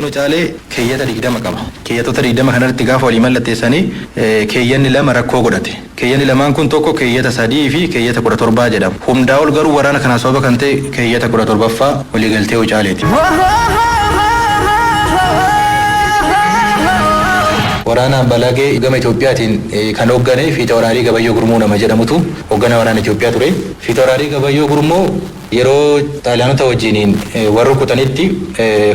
Waliigalteen Wucaalee keeyyata 20 qaba. Keeyyatoota 20 kanarratti gaafa walii mallatteessanii keeyyanni 2 rakkoo godhate. Keeyyanni lamaan kun tokko keeyyata 3 fi keeyyata 17 jedhamu. Hundaa ol garuu waraana kanaaf sababa kan ta'e keeyyata 17ffaa waliigaltee Wucaaleeti. Waraana Ambalaagee gama Itoophiyaatiin kan hooggane Fiitawraarii Gabayyoo Gurmuu nama jedhamutu hoogganaa waraana Itoophiyaa ture. Fiitawraarii Gabayyoo Gurmuu yeroo Xaaliyaanota wajjiniin wal rukutanitti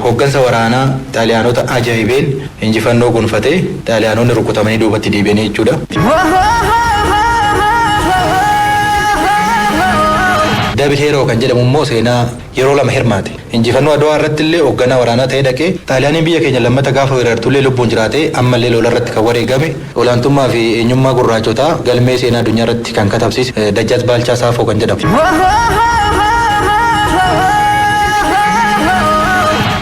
hooggansa waraanaa Xaaliyaanota ajaa'ibeen injifannoo gonfatee Xaaliyaanonni rukutamanii duubatti deebi'anii jechuudha. Double Hero kan jedhamu immoo seenaa yeroo lama hirmaate. Injifannoo Adwaa irratti illee hoogganaa waraanaa ta'ee dhaqee Xaaliyaaniin biyya keenya lammata gaafa weerartullee lubbuun jiraatee ammallee lola irratti kan wareegame olaantummaa fi eenyummaa gurraachotaa galmee seenaa addunyaa irratti kan katabsiise Dajjaach Baalchaa Saafoo kan jedhamu.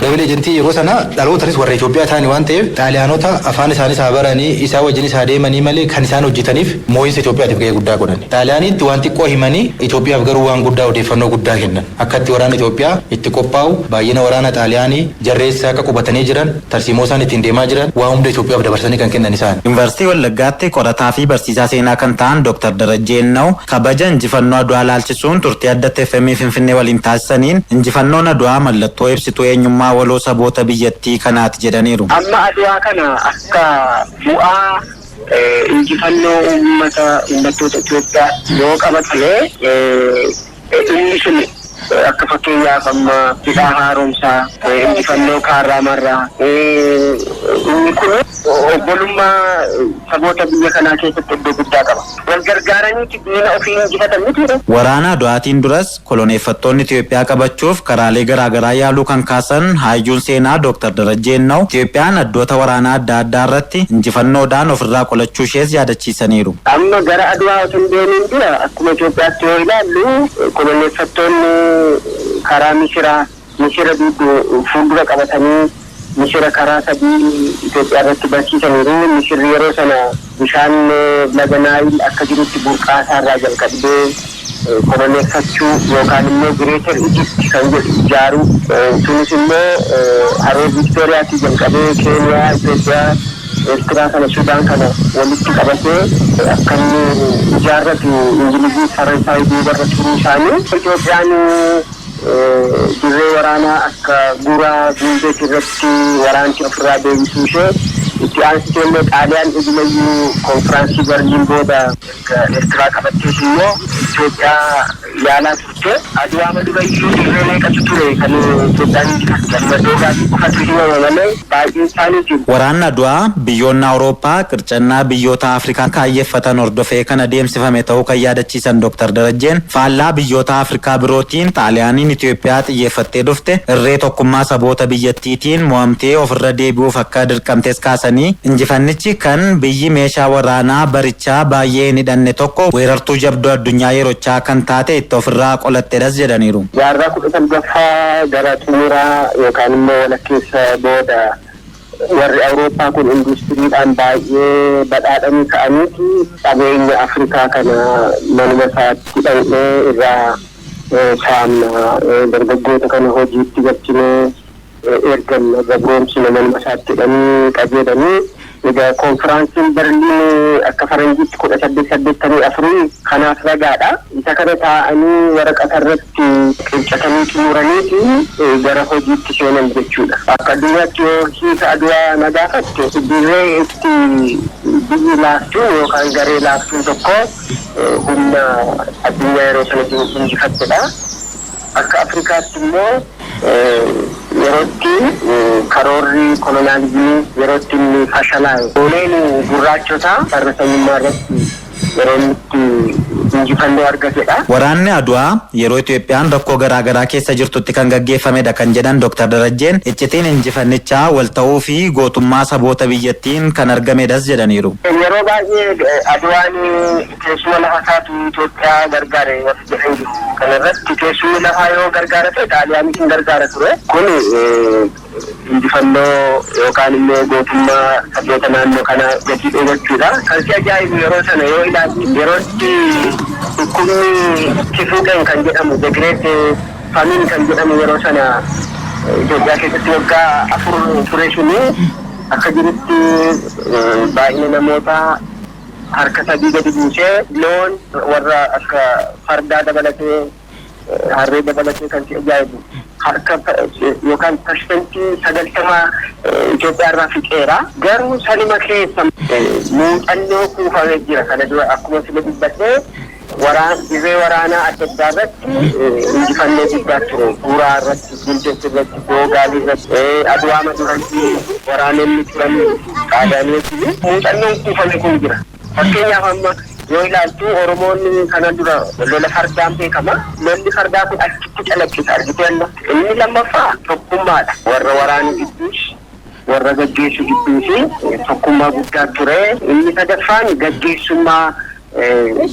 Double agentii yeroo sana dhalootanis warra Itoophiyaa ta'ani waan ta'eef Xaaliyaanota afaan isaanis haa baranii isaa wajjinis haa deemanii malee kan isaan hojjetaniif moo'insa Itoophiyaatiif gahee guddaa godhan. Xaaliyaaniitti waan xiqqoo himanii Itoophiyaaf garuu waan guddaa odeeffannoo guddaa kennan. Akka itti waraana Itoophiyaa itti qophaa'u, baay'ina waraana Xaaliyaanii, jarri eessa akka qubatanii jiran, tarsiimoo isaan ittiin deemaa jiran waa hunda Itoophiyaaf dabarsanii kan kennan isaani. Yuunivarsiitii Wallaggaatti qorataa fi barsiisaa seenaa kan ta'an Dooktar Darajjee Innaw kabaja injifannoo Adwaa ilaalchisuun turtii Addatti FM Finfinnee waliin taasisaniin injifannoon Adwaa mallattoo ibsituu eenyummaa waloo saboota biyyattii kanaati jedhaniiru. Amma Adwaa kana akka bu'aa injifannoo uummata uummattoota Itoophiyaa yoo qabatame inni sun akka fakkeenyaaf amma hidhaa haaromsaa, injifannoo Kaarraamarraa inni kun obbolummaa saboota biyya kanaa keessatti iddoo guddaa qaba. Wal gargaaraniiti diina ofii injifatan mitiire. Waraana Adwaatiin duras koloneeffattoonni Itoophiyaa qabachuuf karaalee garaagaraa yaaluu kan kaasan hayyuun seenaa Dooktar Darajjee Innaw Itoophiyaan addoota waraanaa adda addaa irratti injifannoodhaan ofirraa qolachuu ishees yaadachiisaniiru. Amma gara Adwaa otoo hin deemiin dura akkuma Itoophiyaatti yoo ilaallu koloneeffattoonni karaa Misiraa Misira fuuldura qabatanii Misira karaa sadii Itoophiyaa irratti barsiisaniiru. Misirri yeroo sana bishaan laga Naayil akka jirutti burqaasaa irraa jalqabdee koloneeffachuu yookaan immoo Greater Egypt kan jedhu ijaaruu. Sunis immoo haroo Viiktooriyaatii jalqabee Keeniyaa, Itoophiyaa, Eertiraa kana Sudaan kana walitti qabatee akka inni ijaarratu Ingilizii Faransaay duubarra turuu isaanii. Itoophiyaan dirree waraanaa akka Guraa Guubeet irratti waraanti ofirraa deebisuu ishee itti aansitee immoo Xaaliyaan dhugumayyuu konfiraansii Berliin booda erga Eertiraa qabattees immoo Itoophiyaa yaalaa turte. Adwaama durayyuu dirree meeqatu ture kan Itoophiyaan injifatte amma Doogaalii qofatu himama malee baay'een isaanii jiru. Waraanni Adwaa biyyoonni Awurooppaa qircannaa biyyoota Afrikaa kaayyeffatan hordofee kan adeemsifame ta'uu kan yaadachiisan Dooktar Darajjeen faallaa biyyoota Afrikaa birootiin Xaaliyaaniin Itoophiyaa xiyyeeffattee dhufte irree tokkummaa saboota biyyattiitiin mo'amtee ofirra deebi'uuf akka dirqamtes kaasanii injifannichi kan biyyi meeshaa waraanaa barichaa baay'ee hin hidhanne tokko weerartuu jabduu addunyaa yerochaa kan taate itti ofirraa qolattedhas jedhaniiru. Jaarraa 19ffaa gara xumuraa yookaan immoo walakkeessa booda warri Awurooppaa kun industiriidhaan baay'ee badhaadhanii ka'aniiti qabeenya Afrikaa kana manuma isaatti dhaqnee irraa saamna dargaggoota kana hojiitti galchinee erganna gabroomsina manuma isaatti jedhanii qajeelanii. Egaa konfiraansiin Berliin akka faranjiitti 1884 kanaaf ragaadha. Isa kana taa'anii waraqata irratti qircatanii xumuraniiti gara hojiitti seenan jechuudha. Akka addunyaatti yoo hiika Adwaa na gaafatte dirree itti biyyi laaftuun yookaan garee laaftuun tokko humna addunyaa yeroo sana jiru injifattedha. Akka Afrikaatti immoo yerootti karoorri koloniyaalizimii yerootti inni fashalaa'e ooleen gurraachotaa farra sanyummaa irratti yeroo inni itti injifannoo argatedha. Waraanni Adwaa yeroo Itoophiyaan rakkoo garaagaraa keessa jirtutti kan gaggeeffamedha kan jedhan Dooktar Darajjeen iccitiin injifannichaa wal ta'uu fi gootummaa saboota biyyattiin kan argamedhas jedhaniiru. Yeroo baay'ee Adwaan teessuma lafa isaatu Itoophiyaa gargaare warri jedhan jiru. Kana irratti teessumni lafaa yoo gargaara ta'e Xaaliyaanis hin gargaara ture. Kun injifannoo yookaan immoo gootummaa saboota naannoo kanaa gatii dhoowwachuudha. Kan si ajaa'ibu yeroo sana yoo ilaalle yerootti dhukkubni kifuuqeen kan jedhamu the great famine kan jedhamu yeroo sana Itoophiyaa keessatti waggaa 4 ture suni akka jirutti baay'ina namootaa harka 3 gadi buusee, loon warra akka fardaa dabalatee, harree dabalatee, kan si ajaa'ibu harka yookaan 90% Itoophiyaa irraa fixeera. Garuu sanuma keessa muuxannoo kuufamee jira. Kana dura akkuma sila dubbadhee, waraan dirree waraanaa adda addaa irratti injifannoo guddaa ture. Buuraa irratti, Gildees irratti, Doogaalii irratti, Aduwaa duratti waraanonni turan Xaaliyaanii muuxannoon kuufame kun jira. Fakkeenyaaf, amma yoo ilaaltu, Oromoonni kana dura lola fardaan beekama. Lolli fardaa kun achitti calaqqisa, argitee amma. Inni lammaffaa tokkummaadha. Warra waraana gidduus, warra gaggeessu gidduus tokkummaa guddaa ture. Inni sadaffaan gaggeessummaa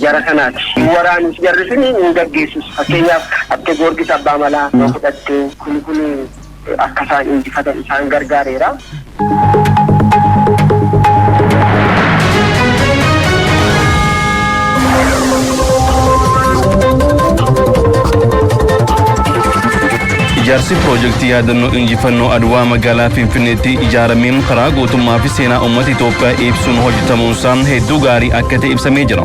jara kanaati. Waraannis jarri sun hin gaggeessus. Fakkeenyaaf, akka Goorgis Abbaa Malaa yoo fudhatte, kun akka isaan injifatan isaan gargaareera. Ijaarsi piroojeektii yaadannoo injifannoo Adwaa magaalaa Finfinneetti ijaarameen karaa gootummaa fi seenaa uummata Itoophiyaa ibsuun hojjetamuunsaa hedduu gaarii akka ta'e ibsamee jira.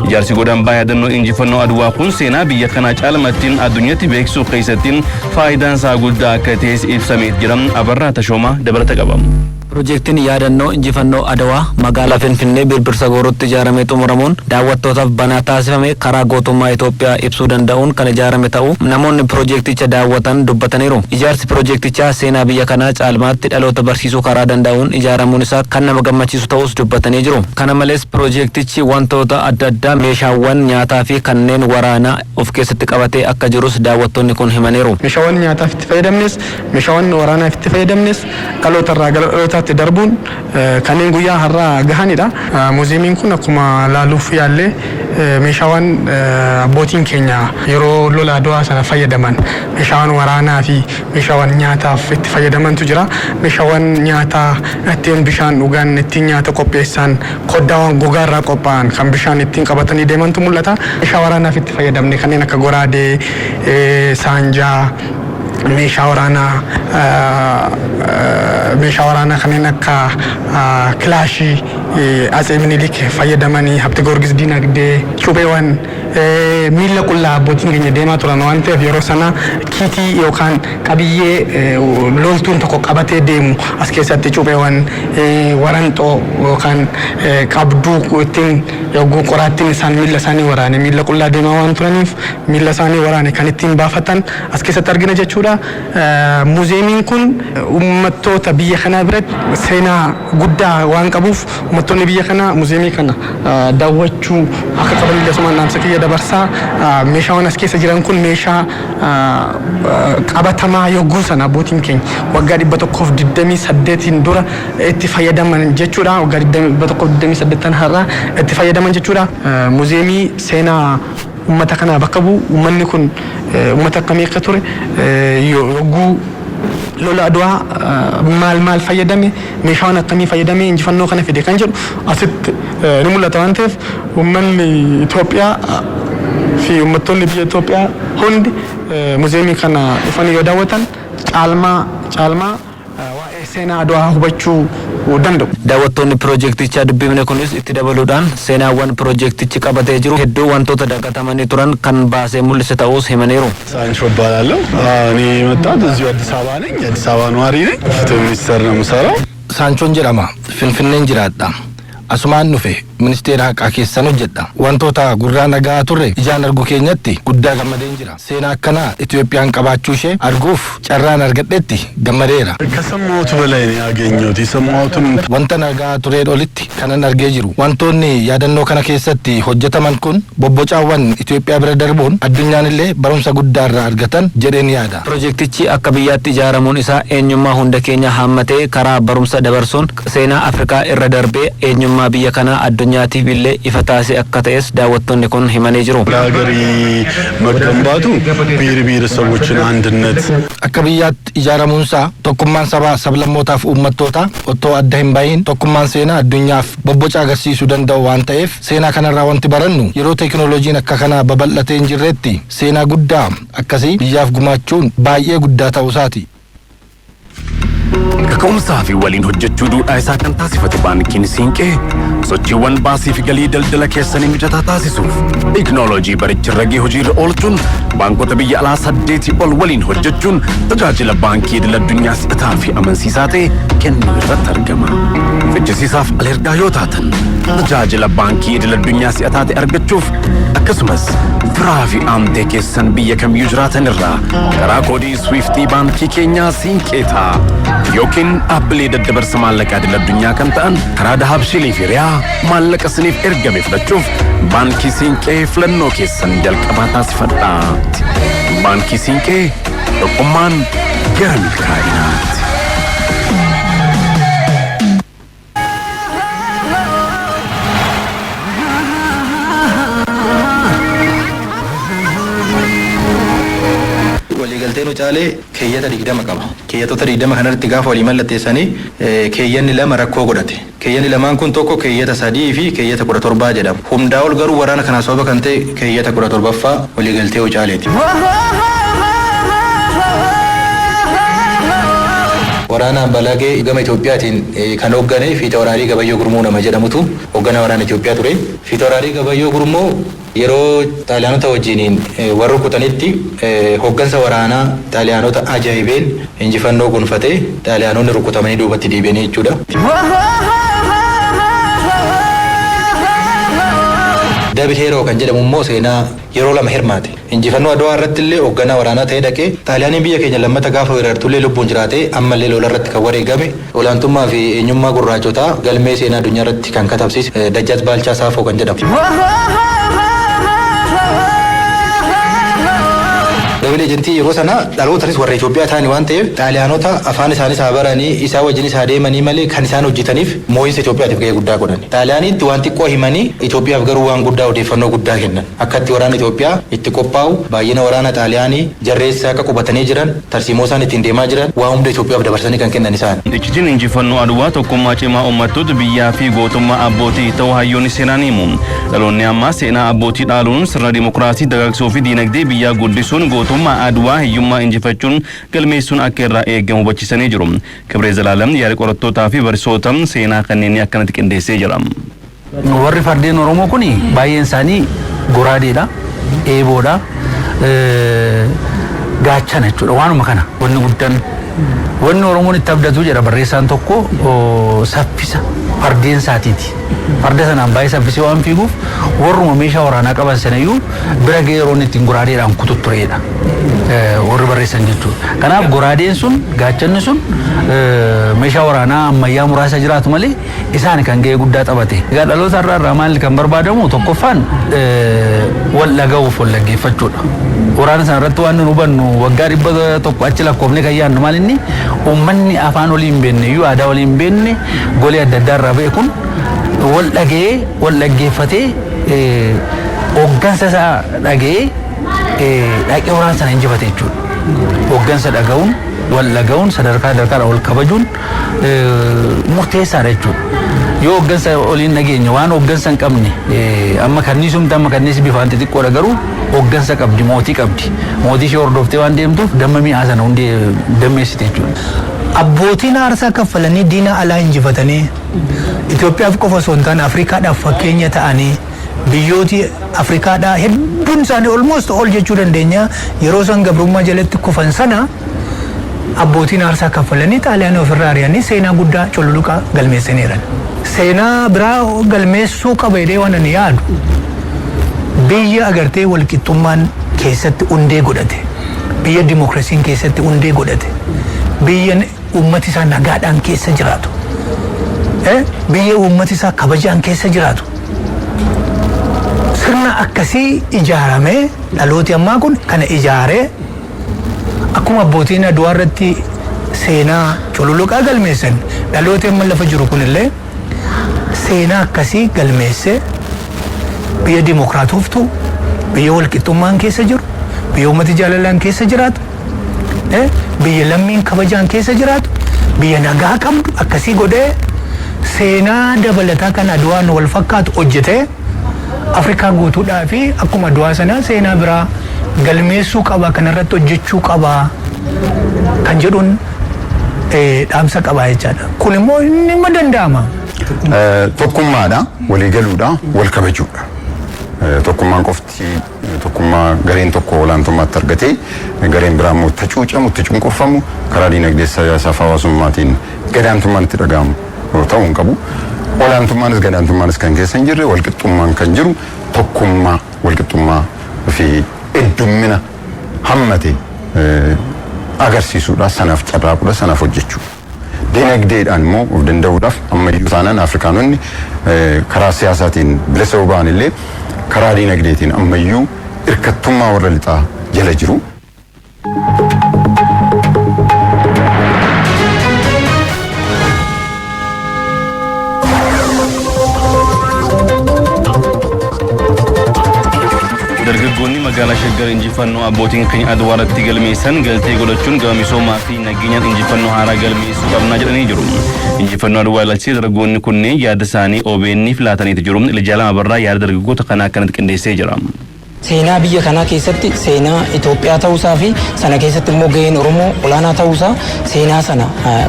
Ijaarsi godambaa yaadannoo injifannoo Adwaa kun seenaa biyya kanaa caalmattiin addunyaatti beeksisuu keessatti faayidaan isaa guddaa akka ta'es ibsamee jira. Abarraa Tashoomaa dabalata qaba. Piroojeektiin yaadannoo injifannoo Adawaa magaalaa Finfinnee Birbirsa Goorootti ijaaramee xumuramuun daawwattootaaf banaa taasifame karaa gootummaa Itoophiyaa ibsuu danda'uun kan ijaarame ta'uu namoonni piroojeekticha daawwatan dubbataniiru. Ijaarsi piroojeektichaa seenaa biyya kanaa caalmaatti dhaloota barsiisuu karaa danda'uun ijaaramuun isaa kan nama gammachiisu ta'us dubbatanii jiru. Kana malees, piroojeektichi wantoota adda addaa, meeshaawwan nyaataa fi kanneen waraanaa of keessatti qabatee akka jirus daawwattoonni kun himaniiru. Meeshaawwan nyaataaf itti fayyadamnes, meeshaawwan waraanaaf itti fayyadamnes dhaloota irraa gara dhalootaatti darbuun kanneen guyyaa har'aa gahanidha. Muuziyeemiin kun akkuma laaluuf yaallee, meeshaawwan abbootiin keenya yeroo lola Adwaa sana fayyadaman, meeshaawwan waraanaa fi meeshaawwan nyaataaf itti fayyadamantu jira. Meeshaawwan nyaataa ittiin bishaan dhugan, ittiin nyaata qopheessan, koddaawwan gogaa irraa qophaa'an kan bishaan ittiin qabatanii deemantu mul'ata. Meeshaa waraanaaf itti fayyadamne kanneen akka goraadee, saanjaa, meeshaa waraanaa kanneen akka kilaashii Atsee Minilik fayyadamanii, Habte Goorgis Dinagdee, cubeewwan, miilla qullaa abbootiin keenya deemaa turan waan ta'eef, yeroo sana kiitii yookaan qabiyyee loltuun tokko qabatee deemu as keessatti cubeewwan, waranxoo yookaan qabduu ittiin yogguu qoraattiin isaan miilla isaanii waraane, miilla qullaa deemaa waan turaniif miilla isaanii waraane kan ittiin baafatan as keessatti argina jechuudha. Muuziyeemiin kun uummattoota biyya kanaa biratti seenaa guddaa waan qabuuf, uummattoonni biyya kanaa muuziyeemii kana daawwachuu akka qaban illee asumaan dhaamsa kiyya dabarsaa. Meeshaawwan as keessa jiran kun meeshaa qabatamaa yogguu sana abbootiin keenya waggaa 128n dura itti fayyadaman jechuudha. Waggaa 128 har'aa itti fayyadaman jechuudha. Muuziyeemii seenaa uummata kanaa bakka bu'u, uummanni kun uummata akkamii akka ture, yogguu lola Adwaa maal maal fayyadame, meeshaawwan akkamii fayyadame injifannoo kana fide kan jedhu asitti ni mul'ata waan ta'eef, uummanni Itoophiyaa fi uummattoonni biyya Itoophiyaa hundi muuziyeemii kana dhufanii yoo daawwatan caalmaa caalmaa waa'ee seenaa Adwaa hubachuu danda'u. Daawwattoonni piroojeektichaa dubbifne kunis itti dabaluudhaan seenaawwan piroojeektichi qabatee jiru hedduu wantoota dagatamanii turan kan baasee mul'ise ta'uus himaniiru. ሳንቾ እባላለሁ። እኔ የመጣሁት እዚሁ አዲስ አበባ ነኝ። የአዲስ አበባ ነዋሪ ነኝ። ፍትህ ሚኒስቴር ነው የምሰራው። Saanchoon jedhama. Finfinneen jiraadha. Asumaan dhufe, ministeera haqaa keessan hojjedha. Wantoota gurraan dhaga'aa turre ijaan argu keenyatti guddaa gammadeen jira. Seenaa akkanaa Itoophiyaan qabaachuu ishee arguuf carraan argadhetti gammadeera. ከሰማሁት በላይ ነው ያገኘሁት። የሰማሁትን Wanta dhaga'aa tureen olitti kanan argee jiru. Wantoonni yaadannoo kana keessatti hojjetaman kun bobbocaawwan Itoophiyaa bira darbuun addunyaan illee barumsa guddaa irraa argatan jedheen yaada. Piroojeektichi akka biyyaatti ijaaramuun isaa eenyummaa hunda keenya haammatee karaa barumsa dabarsuun seenaa Afrikaa irra darbee eenyummaa biyya kanaa addunyaatiif illee ifa taasise akka ta'es daawwattoonni kun himanii jiru. ለሀገር መገንባቱ ብሔር ብሔረሰቦችን አንድነት Akka biyyaatti ijaaramuunsaa tokkummaan sabaa, sablammootaaf uummattootaa otoo adda hin bahin tokkummaan seenaa addunyaaf bobboca agarsiisuu danda'u waan ta'eef, seenaa kanarraa wanti barannu yeroo teekinooloojiin akka kanaa babal'atee hin jirretti seenaa guddaa akkasii biyyaaf gumaachuun baay'ee guddaa ta'uusaati. Kaka'umsaa fi waliin hojjechuu duudhaa isaa kan taasifate Baankiin Siinqee sochiiwwan baasii fi galii daldala keessanii mijataa taasisuuf teeknooloojii baricha irra gahee hojiirra oolchuun baankota biyya alaa saddeetii ol waliin hojjechuun tajaajila baankii idil addunyaa si'ataa fi amansiisaa ta'e kennuu irratti argama. Fichisiisaaf alergaa yoo taatan, tajaajila baankii idil addunyaa si'ataa ta'e argachuuf, akkasumas firaa fi aantee keessan biyya kamiyyuu jiraatan irraa karaa koodii swiiftii baankii keenyaa Siinqeetaa yookiin dhaabbilee daddabarsa maallaqaa idil addunyaa kan ta'an karaa Dahabshiilii fi Riyaa maallaqa isiniif ergame fudhachuuf Baankii Siinqee filannoo keessan jalqabaa taasifadhaa. Baankii Siinqee, tokkummaan gara milkaa'inaatti. Waliigalteen Wucaalee keeyyata 20 qaba. Keeyyatoota 20 kanarratti gaafa walii mallatteessanii keeyyanni lama rakkoo godhate. Keeyyanni lamaan kun tokko keeyyata 3 fi keeyyata 17 jedhamu. Hundaa ol garuu waraana kanaaf sababa kan ta'e keeyyata 17ffaa waliigaltee Wucaaleeti. Waraana Balagee gama Itoophiyaatiin kan hooggane Fiitawraarii Gabayyoo Gurmuu nama jedhamutu hoogganaa waraana Itoophiyaa ture. Fiitawraarii Gabayyoo Gurmuu yeroo Xaaliyaanota wajjiniin warra rukutanitti hooggansa waraanaa Xaaliyaanota ajaa'ibeen injifannoo gonfatee, Xaaliyaanonni rukutamanii duubatti deebi'anii jechuudha. Double Hero kan jedhamu immoo seenaa yeroo lama hirmaate. Injifannoo Adwaa irratti illee hoogganaa waraanaa ta'ee dhaqee, Xaaliyaaniin biyya keenya lammata gaafa weerartullee lubbuun jiraatee ammallee lola irratti kan wareegame, olaantummaa fi eenyummaa gurraachotaa galmee seenaa addunyaa irratti kan katabsiise Dajjaach Baalchaa Saafoo kan jedhamu. Double agentii yeroo sana dhalootanis warra Itoophiyaa ta'ani waan ta'eef, Xaaliyaanota afaan isaanis haa baranii, isaa wajjinis haa deemanii malee, kan isaan hojjetaniif moo'insa Itoophiyaatiif gahee guddaa godhan. Xaaliyaaniitti waan xiqqoo himanii Itoophiyaaf garuu waan guddaa, odeeffannoo guddaa kennan. Akka itti waraana Itoophiyaa itti qophaa'u, baay'ina waraana Xaaliyaanii, jarreessa akka qubatanii jiran, tarsiimoo isaan ittiin deemaa jiran, waa hunda Itoophiyaaf dabarsanii kan kennan isaan. Iccitiin injifannoo Adwaa tokkummaa cimaa uummattoota biyyaa fi gootummaa abbootii ta'uu hayyoonni seenaa ni himu. Dhaloonni ammaa seenaa abbootii dhaaluun sirna dimokiraasii dagaagsuu fi diinagdee biyyaa guddisuun gootummaa Adwaa hiyyummaa injifachuun galmeessuun akka irraa eegamu hubachiisanii jiru. Kibree Zalaalam yaada qorattootaa fi barsiisota seenaa kanneen akkanatti qindeessee jira. Warri fardeen Oromoo kun baay'een isaanii goraadeedha, eeboodha, gaachana jechuudha. Waanuma kana wanni guddaan wanni Oromoon itti abdatu jedha barreessaan tokko saffisa fardeen isaatiiti. Farda sanaan baay'ee saffisee waan fiiguuf warruma meeshaa waraanaa qaban sanayyuu bira ga'ee yeroo inni ittiin goraadeedhaan kutu tureedha. Warri barreessan jechuudha. Kanaaf goraadeen sun, gaachanni sun meeshaa waraanaa ammayyaa muraasa jiraatu malee isaan kan ga'ee guddaa taphate. Egaa dhaloota irraa irraa maali kan barbaadamu? Tokkoffaan wal dhaga'uuf wal dhaggeeffachuudha. Waraana sana irratti waan nu hubannu, waggaa 100 achi lakkoofne kan yaadnu maal, inni uummanni afaan walii hin beekne iyyuu, aadaa walii hin beekne, golee adda addaa irraa ba'e kun wal dhaga'ee, wal dhaggeeffatee, hooggansa isaa dhaga'ee dhaqee waraana sana injifate jechuudha. Hooggansa dhaga'uun, wal dhaga'uun, sadarkaa sadarkaadhaan wal kabajuun murteessaadha jechuudha. Yoo hooggansa waliin dhageenye, waan hooggansa hin qabne, amma kanniisumti, amma kanniisi bifaan xixiqqoodha, garuu hooggansa qabdi, mootii qabdi. Mootii ishee hordoftee waan deemtuuf damma mi'aa sana hundee dammeessite jechuudha. Abbootiin aarsaa kaffalanii diina alaa injifatanii Itoophiyaaf qofa osoo hin taane Afrikaadhaaf fakkeenya ta'anii, biyyooti Afrikaadhaa hedduun isaanii, almost all jechuu dandeenya, yeroo isaan gabrummaa jalatti kufan sana abbootiin aarsaa kaffalanii Xaaliyaanii ofirraa ari'anii seenaa guddaa cululuqaa galmeessaniiran. Seenaa biraa galmeessuu qaba jedhee waan ani yaadu, biyya agartee walqixxummaan keessatti hundee godhate, biyya dimokiraasiin keessatti hundee godhate, biyya uummati isaa nagaadhaan keessa jiraatu, biyya uummati isaa kabajaan keessa jiraatu. Sirna akkasii ijaaramee, dhalooti ammaa kun kana ijaaree, akkuma abbootiin Aduwaa irratti seenaa cululuqaa galmeessan, dhalooti amma lafa jiru kunillee seenaa akkasii galmeessee biyya dimokiraatoftu, biyya walqixxummaan keessa jiru, biyya uummati jaalalaan keessa jiraatu, biyya lammiin kabajaan keessa jiraatu, biyya nagaa qabdu akkasii godhee seenaa dabalataa kan Aduwaan wal fakkaatu hojjetee Afrikaa guutuudhaa fi akkuma Aduwaa sanaa seenaa biraa galmeessuu qaba, kanarratti hojjechuu qaba kan jedhuun. Dhaamsa qabaa jechaadha. Kun immoo inni danda'ama. Tokkummaadha, walii galuudha, wal kabajuudha. Tokkummaan qofti tokkummaa gareen tokko olaantummaatti argatee gareen biraa immoo itti hacuucamu, itti cunqurfamu, karaa diinagdee, siyaasaa fi hawaasummaatiin gadaantummaan itti dhaga'amu ta'uu hin qabu. Olaantummaanis gadaantummaanis kan keessa hin jirre, walqixxummaan kan jiru, tokkummaa, walqixxummaa fi heddummina hammate agarsiisuudha, sanaaf carraaquudha, sanaaf hojjechuudha. Dinagdeedhaan immoo of danda'uudhaaf ammayyuu taanaan Afrikaanonni karaa siyaasaatiin bilisa yoo ba'an illee karaa dinagdeetiin ammayyuu hirkattummaa warra lixaa jala jiru. Dargaggoonni magaalaa Shaggar injifannoo abbootiin keenya Adwaa irratti galmeessan galtee godhachuun gama misoomaa fi nageenyaan injifannoo haaraa galmeessuu qabnaa jedhanii jiru. Injifannoo Adwaa ilaalchisee dargaggoonni kunneen yaada isaanii OBN'f laataniitu jiru. Lijaalama Barraa yaada dargaggoota kanaa akkanatti qindeessee jira. Seenaa biyya kanaa keessatti seenaa Itoophiyaa ta'uusaa fi sana keessatti immoo gaheen Oromoo olaanaa ta'uusaa, seenaa sana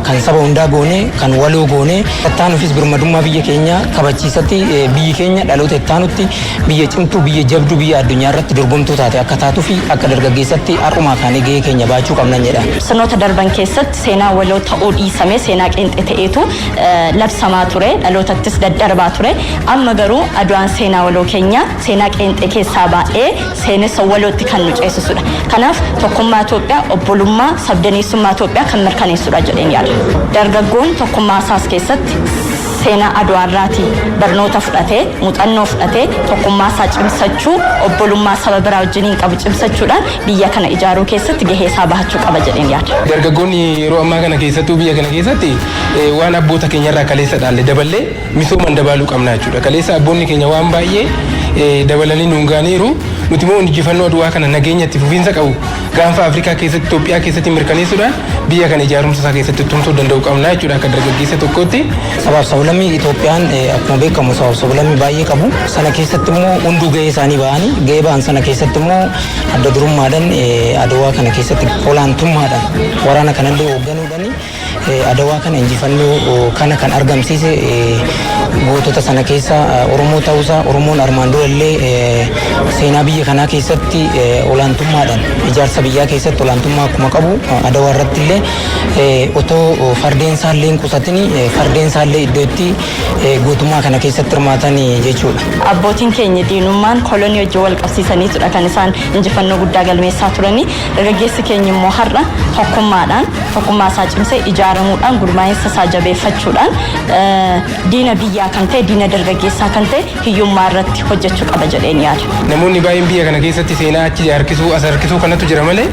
kan saba hundaa goonee, kan waloo goonee ittaanuufis birmadummaa biyya keenyaa kabachiisatti, biyyi keenya dhaloota ittaanutti biyya cimtuu, biyya jabduu, biyya addunyaa irratti dorgomtuu taate akka taatuu fi akka dargaggeessatti har'umaa kaanee gahee keenya baachuu qabnan jedha. Sirnoota darban keessatti seenaa waloo ta'uu dhiisame, seenaa qeenxee ta'eetu labsamaa ture, dhalootattis daddarbaa ture. Amma garuu Adwaan seenaa waloo keenya seenaa qeenxee keessaa baay'ee seenessa walootti kan nu ceesisudha. Kanaaf tokkummaa Itoophiyaa, obbolummaa, sabdaneessummaa Itoophiyaa kan mirkaneessudha jedheen yaada. Dargaggoon tokkummaa isaas keessatti seenaa Adwaarraatii barnoota fudhatee, muuxannoo fudhatee, tokkummaa isaa cimsachuu, obbolummaa saba biraa wajjiniin qabu cimsachuudhaan biyya kana ijaaruu keessatti gahee isaa bahachuu qaba jedheen yaada. Dargaggoonni yeroo ammaa kana keessattuu biyya kana keessatti waan abboota keenyarraa kaleessa dhaalle daballee misooman dabaluu qabna jechuudha. Kaleessa abboonni keenya waan baay'ee dabalanii nuun gaaniiru. Nuti immoo injifannoo Adwaa kana nageenya itti fufiinsa qabu gaanfa Afrikaa keessatti, Itoophiyaa keessatti mirkaneessuudhaan biyya kana ijaarumsa isaa keessatti tumsuu danda'u qabna jechuudha akka dargaggeessa tokkootti. Sabaaf sablammii Itoophiyaan akkuma beekamu sabaaf sablammii baay'ee qabu. Sana keessatti immoo hunduu gahee isaanii ba'anii, gahee ba'an sana keessatti immoo adda durummaadhaan Adwaa kana keessatti olaantummaadhaan waraana kanallee hoogganuudhaan Adwaa kana injifannoo kana kan argamsiise gootota sana keessa Oromoo ta'uusaa, Oromoon armaan durallee seenaa biyya kanaa keessatti olaantummaadhaan ijaarsa biyyaa keessatti olaantummaa akkuma qabu, Adwaa irratti illee otoo fardeen isaallee hin qusatin fardeen isaallee iddoo itti gootummaa kana keessatti hirmaatan jechuudha. Abbootiin keenya diinummaan kolonii wajjin wal qabsiisaniitudha kan isaan injifannoo guddaa galmeessaa turanii. Dargaggeessi keenya immoo har'a tokkummaadhaan tokkummaa isaa cimsee ijaaramuudhaan, gurmaa'insa isaa jabeeffachuudhaan diina biyyaa kan ta'e, diina dargaggeessaa kan ta'e hiyyummaa irratti hojjechuu qaba jedheen yaada. Namoonni baay'een biyya kana keessatti seenaa achi harkisuu as harkisuu kanatu jira malee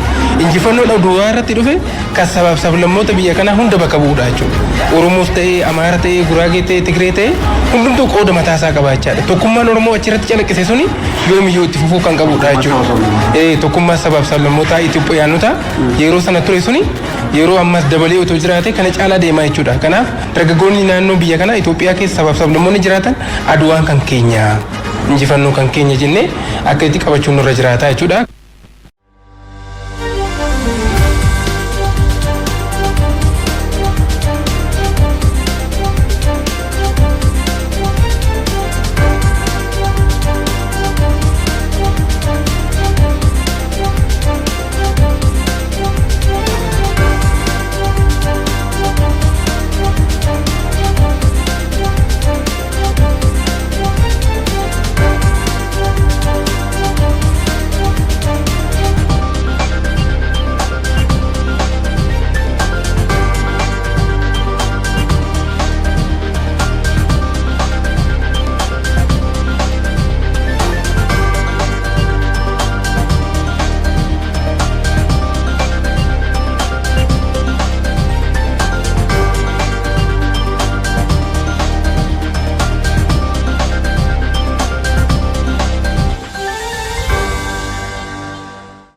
injifannoo Adwaa irratti dhufe kan sabaaf sablammoota biyya kanaa hunda bakka bu'uudha jechuudha. Oromoos ta'ee, Amaara ta'ee, Guraagee ta'ee, Tigree ta'ee hundumtuu qooda mataa isaa qabaachaadha. Tokkummaan Oromoo achirratti calaqqise suni yoomiyyuu itti fufuu kan qabudha jechuudha. Tokkummaa sabaaf sablammoota Itoophiyaanota yeroo sana ture suni yeroo ammas dabalee otoo jiraate kana caalaa deemaa jechuudha. Kanaaf dargaggoonni naannoo biyya kanaa, Itoophiyaa keessa sabaaf sablammoonni jiraatan, Adwaan kan keenya, injifannoo kan keenya jennee akka itti qabachuun nurra jiraata jechuudha.